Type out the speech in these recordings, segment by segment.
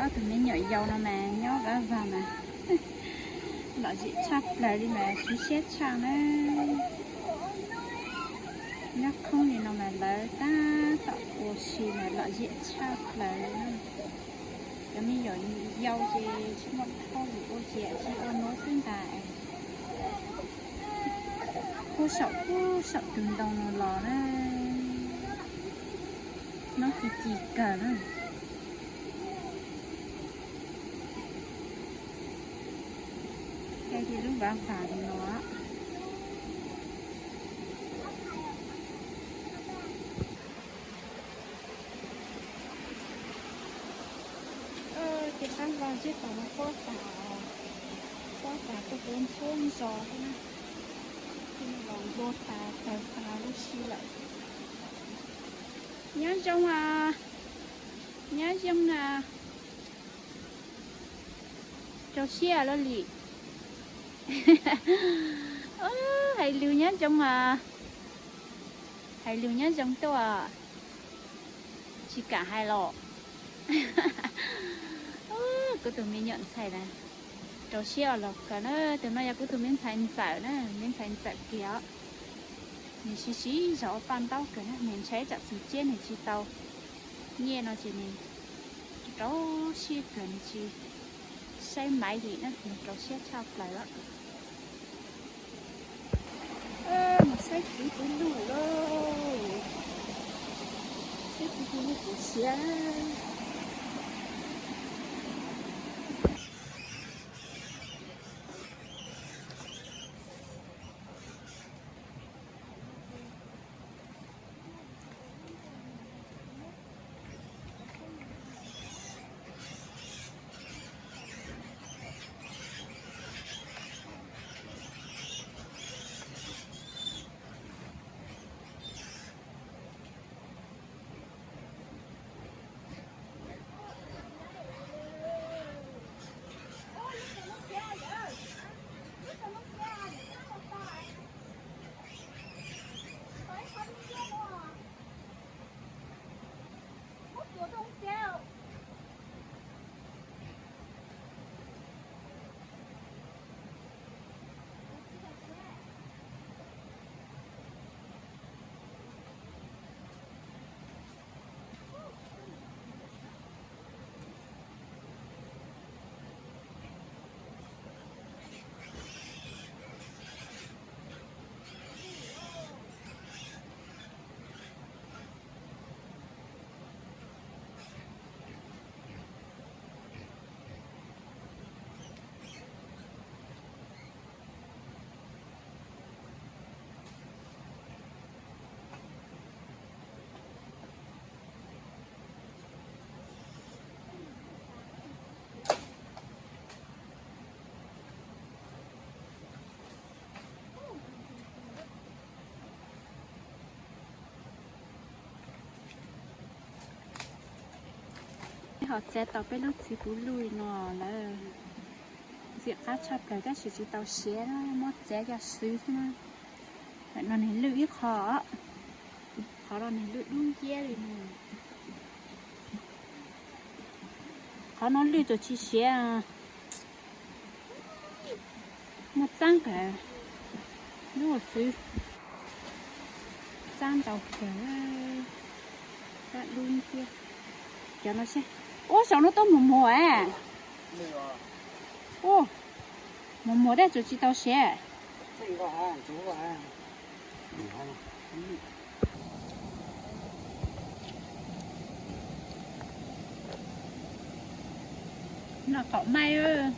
Ob tug me nyuam yaus no mas nyob vaj vag mas lom zem tshaj plaws li mas siv siab tshaj na. Nyob khoob li no mas lawv tab tom ua si mas lom zem tshaj plaws li na. Cov me nyuam yau ces tsis muaj hauj lwm ua ces tsis ua nuav xwb ntag. Puag saum puag saum tus ntoo no los na, hnub ci ci kawg na. Ces lub vav vas no. Ces qab vag zeb tau pob tas, pob tas tuaj tua ntxhuab ntsos thiab na. Ces los ntua tas tawg tas lub si lawm. Nyob zoo a, nyob zoo a. Rau siab laj lim. Hais lus nyob zoo a, hais lus nyob zoo tuaj. Tsis kam hais los. Kuv tus me nyuam ntxhais na, rau siab los kawg na. Tus no yog kuv tus me ntxhais ntxawm na, me ntxhais ntxawm kiag os. Nws siv siv zog ua paj ntaub kawg na, nws ntshai tsam txug tsiab nws tsis tau nyiaj no ces nws rau siab kawg, nws tsis saib maiv li na, nws rau siab tshaj plaws os. Mus saib kuv tus luj lauj, saib kuv tus luj kuv siab. Ho txiav tau peb lub txiv kuv luj no lawm. Ntxim qab tshaj plaws tab sis tsis tau siav na, muab txiav coj xwb xwb na. Ntawm no nws lwj ib qho, qhov no nws lwj dub nciab li no. Qhov no lwj tsuas tsis siav. Muaj txaab kawg, lub xwb. Txaab ntau kawg, txaab dub nciab. Cov no seb, ub, saum no tuaj muag muag. Ub, muag muag tab tsuas tsis tau siav. Noj qaum maij.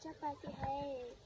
Coj pais xwb hais.